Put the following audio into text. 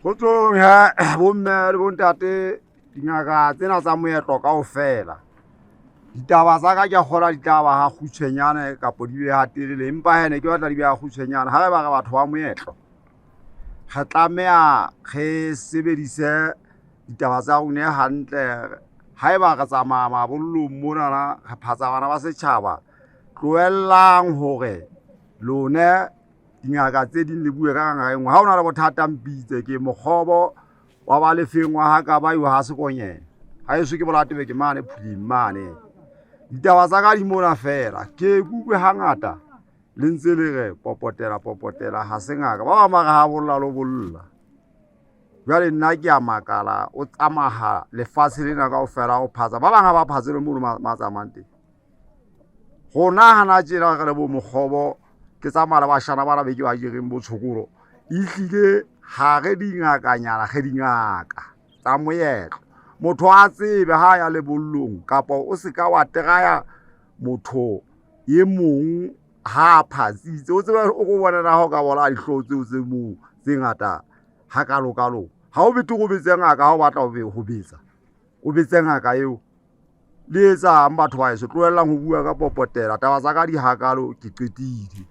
Kgotsong he bomme le bontate dingaka tsena tsa moetlo kaofela. Ditaba tsa ka ke a kgolwa di tla ba ha kgutshwenyane kapo di be ha telele, empa hee ne ke batla di be ha kgutshwenyane. Ha re ba re batho ba moetlo, re tlameha re sebedise ditaba tsa rona hantle. Haeba re tsamaya mabollong monana re phatsa bana ba setjhaba, tlohellang hore lone dingaka tse ding le bue ka ngaka e nngwe. Ha o na le bothata mpitse, ke mokgobo wa Balefeng wa ha Kabai wa ha Sekonyela. Haeso ke Bolatebeke mane Phuleng mane. Ditaba tsa ka di mona feela, ke kutlwe hangata le ntse le re popotela popotela ha se ngaka. Ba bang ba re ha bolla lo bolla. Jwale nna ke a makala o tsamaya lefatshe lena kaofela o phatsa. Ba bang ha ba phatse le mono ma tsamayang teng. Rona hana tjena re le bo mokgobo ke tsamaya le bashana bana be ke ba jereng bo tshokolo. Ehlile ha re dingakanyana re dingaka tsa moetlo. Motho a tsebe ha ya lebollong kapa o se ka wa teraya motho e mong ha a phatsitse. O tsebe o ko bone na ha o ka bona dihlooho tseo tse moo tse ngata hakalo-kalo. Ha o betere o betse ngaka ha o batla ho betsa, o betse ngaka eo. Le etsang batho ba heso? Tlohellang ho bua ka popotela. Taba tsa ka di hakalo, ke qetile.